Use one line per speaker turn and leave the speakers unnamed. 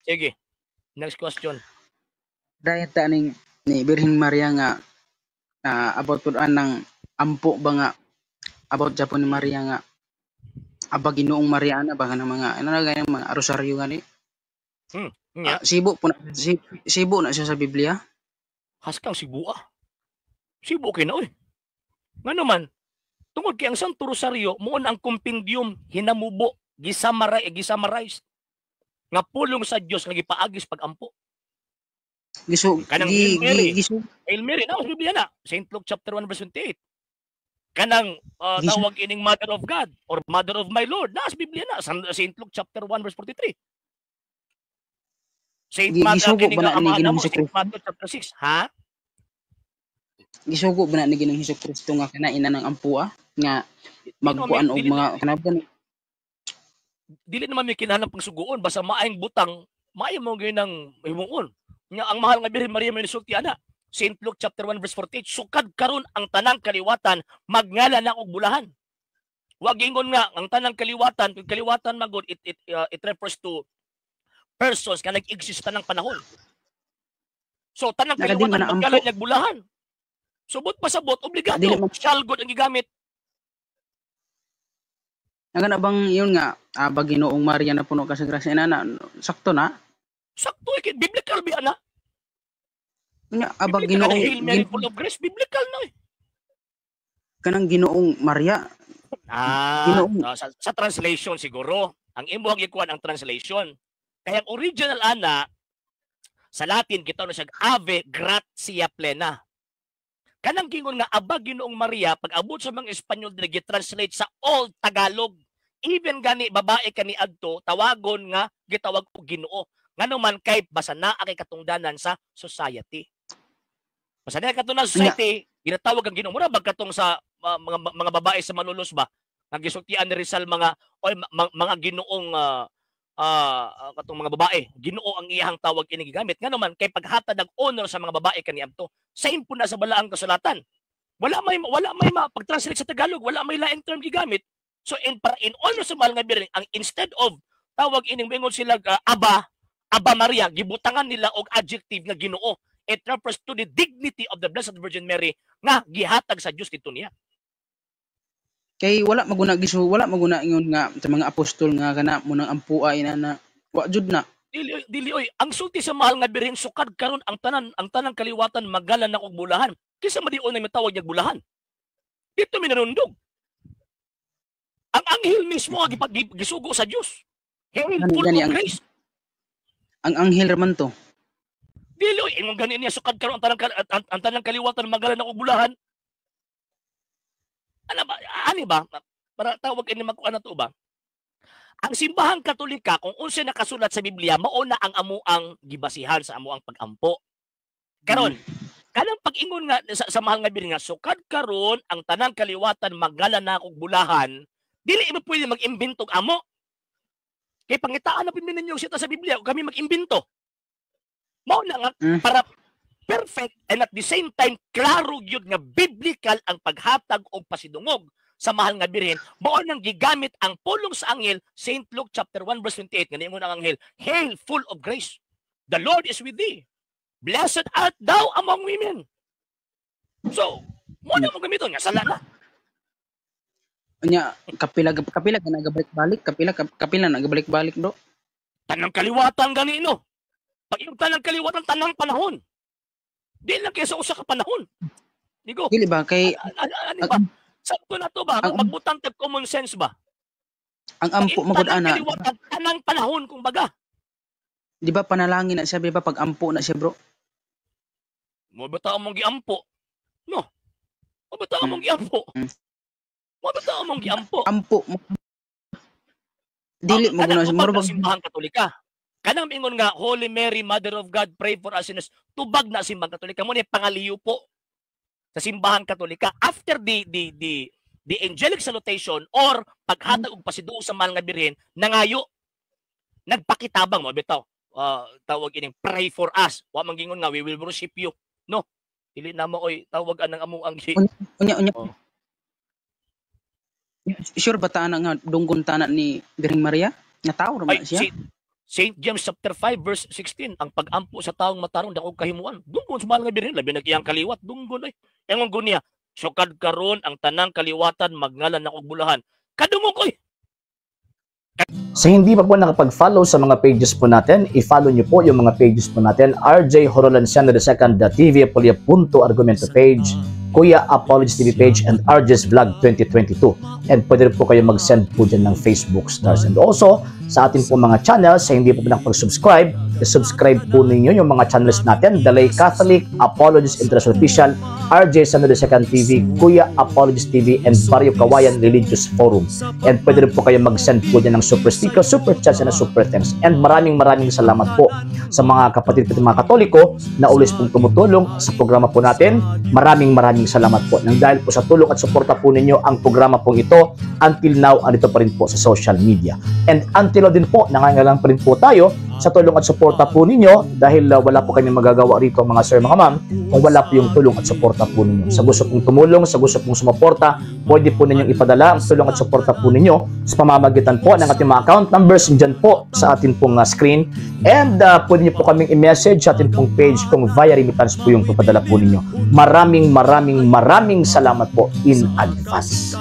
Sige. Next question.
Dahil ta ning ni Birhen Maria nga about pud anang ampo ba nga about Japon ni Maria nga aba Ginoong Maria ana ba, kanang mga ano na ganyan, mga rosaryo gani.
Nya.
Sibo po na sibo na siya sa Biblia.
Haskang sibua. Sibo kay na oy. Ngano man, tungod kay ang Santo Rosario mao na ang compendium, hinamubo, gisummarize nga pulong sa Dios nga gipaagis pag-ampo.
Gisu
Kanang
gi,
Hail Mary.
gi, gisu
Hail Mary na sa Biblia na. St. Luke chapter 1 verse 28. Kanang tawag ining Mother of God or Mother of my Lord na sa Biblia na. St. Luke chapter 1 verse 43. Saint Mother
gisugo
kining
ba na ni
amahan
Ginoong
mo,
Hesus
Saint
Kristo?
Matthew chapter 6, ha?
Gisugo ba na ni Ginoong Hesus Kristo nga kana ina ng ampua nga magkuan og
dili
mga kanang gani?
Dili naman may kinahanglan pang suguon, basta maayong butang, maayo mo gyud ng himuon. Nya ang mahal nga Birhen Maria may nisulti ana. St. Luke chapter 1 verse 48, "Sukad karon ang tanang kaliwatan magngala na og bulahan." Wag ingon nga ang tanang kaliwatan, kung kaliwatan magod it refers to persons nga nag-exist tanang panahon. So tanang
Naka di
kaliwatan
man na
magngala
ampo.
Niyag bulahan. Subot pasabot obligado.
Dili man
Shall God ang gigamit.
Nga na bang yun nga aba Ginoong Maria na puno ka sa grasya na sakto na?
Sakto eh, biblical biya na.
Nga aba
Biblical na
Ginoong
"Hail Mary, full of grace," biblical na eh.
Kanang Ginoong Maria.
Ah,
Ginoong
sa translation siguro. Ang imuhang ikuan ang translation. Kaya ang original ana sa Latin kita na siya "Ave gratia plena." Kanang gingon nga "Aba Ginoong Maria," pag abot sa mga Espanyol dili translate sa Old Tagalog. Even gani babae kani adto tawagon nga gitawag og Ginoo. Ngano man, kay basta naa kay katungdanan sa society. Basta naa katungdanan sa society, ginatawag ang Ginoo. Mura bag katong sa mga babae sa Malolos ba? Nga gisultian ni Rizal mga oy mga ginoong katong mga babae, Ginoo ang iyahang tawag ini gigamit. Ngano man, kay paghatag ng honor sa mga babae kaniadto. Same po na sa balaang kasulatan. Wala may pag-translate sa Tagalog, wala may laing term gigamit. So in para in honor sa mahal nga Birhen, ang instead of tawag ining moingon sila aba Aba Maria, gibutangan nila og adjective nga Ginoo. It refers to the dignity of the Blessed Virgin Mary nga gihatag sa Dios dito niya.
Kay wala maguna gisu wala maguna ingon nga sa mga apostol nga kana mo nang ampua ina na wa jud na.
Dili dili oy, ang sulti sa mahal nga Birhen, "Sukad karon ang tanang kaliwatan magala na og bulahan." Kinsa man diay na mitawag niya bulahan? Dito minanundog. Ang anghel mismo ang gisugo sa Dios. "Hail,
Gani
full
gani
of
ang
grace."
Ang anghel raman to.
Dili oy, ingon gani niya, "Sukad karon ang tanang kaliwatan magala na og bulahan." Ano ba? Ani ba? Para tawag ini magkuan na to ba? Ang Simbahan Katolika, kung unsa nakasulat sa Biblia, mao na ang amuang gibasihan sa amuang pag-ampo. Karon, kanang pag-ingon nga sa mahal nga Birhen nga "Sukad karon ang tanang kaliwatan magala na og bulahan," dili mo pwede mag-imbento og amo. Kay pangitaan na pud ninyo sita sa Biblia ug kami mag-imbento. Mao na nga para perfect and at the same time klaro gyud nga biblical ang paghatag og pasidungog sa mahal nga Birhen, mao nang gigamit ang pulong sa anghel, St. Luke chapter 1 verse 28, nga niingon ang anghel, "Hail, full of grace. The Lord is with thee. Blessed art thou among women." So, mo na mo gamiton nga sala na.
Nya kapila kapila ka nagabalik-balik, kapila kapila nagabalik-balik, bro.
Tanang kaliwatan gani no. Pag yung tanang kaliwatan, tanang panahon. Di lang kaysa usa ka panahon. Digo.
Dili ba kay
Ano ba? Sakto na to ba? Magbutang tag common sense ba?
Ang ampo magud
Tanang
ana,
kaliwatan, tanang panahon kung baga.
Di ba panalangin na siya, di ba pag ampo na siya, bro?
Mo ba tao mong giampo? No. Mo ba tao mong giampo? Mo ba tao mong giampo?
Ampo mo. Dili mo
Kanang
guna
tubag
mura
ng
bag
Simbahan Katolika. Kanang ingon nga "Holy Mary, Mother of God, pray for us sinners." Tubag na Simbahan Katolika mo ni pangaliyo po sa Simbahan Katolika after the angelic salutation or paghatag og pasidungog sa mahal nga Birhen, nangayo, nagpakitabang mo bitaw, tawag ining "pray for us." Wa man gingon nga "We will worship you," no? Dili na mo oy tawag anang among ang
Unya unya.
Oh.
Sure ba ta na nga dunggon tana ni Birheng Maria? Nga tao ra man
Ay,
na siya?
si St. James chapter 5 verse 16, ang pag-ampo sa taong matarong dako kahimuan. Dunggon sa mahal nga birhen, labi na iyang kaliwat, dunggon ay. Ingon gud niya, sukad karon ang tanang kaliwatan magngalan na og bulahan. Kadungog oy.
Sa hindi pa po nakapag-follow sa mga pages po natin, i-follow nyo po yung mga pages po natin. RJ Horolanciano II, TV Apolia Punto Argumento page, Kuya Apologies TV page, and RJ's Vlog 2022. And pwede rin po kayo mag-send po dyan ng Facebook stars. And also, sa atin po mga channels, sa hindi po po nakapag-subscribe, i-subscribe po ninyo yung mga channels natin. Dalay Catholic, Apologies International Official, RJ Sano II TV, Kuya Apologies TV, and Barrio Kawayan Religious Forum. And pwede rin po kayo mag-send po dyan ng super sticker, super chats, and super thanks. And maraming maraming salamat po sa mga kapatid po mga Katoliko na always pong tumutulong sa programa po natin. Maraming maraming salamat po. Nang dahil po sa tulong at suporta po ninyo ang programa pong ito, until now, andito pa rin po sa social media. And until now din po, nangangailangan pa rin po tayo sa tulong at suporta po ninyo dahil wala po kami magagawa rito, mga sir, mga ma'am, kung wala po yung tulong at suporta po ninyo. Sa gusto pong tumulong, sa gusto pong sumuporta, pwede po ninyong ipadala ang tulong at suporta po ninyo sa pamamagitan po ng ating mga account numbers dyan po sa atin pong screen. And pwede niyo po kaming i-message sa atin pong page kung via remittance po yung papadala po ninyo. Maraming maraming maraming salamat po in advance.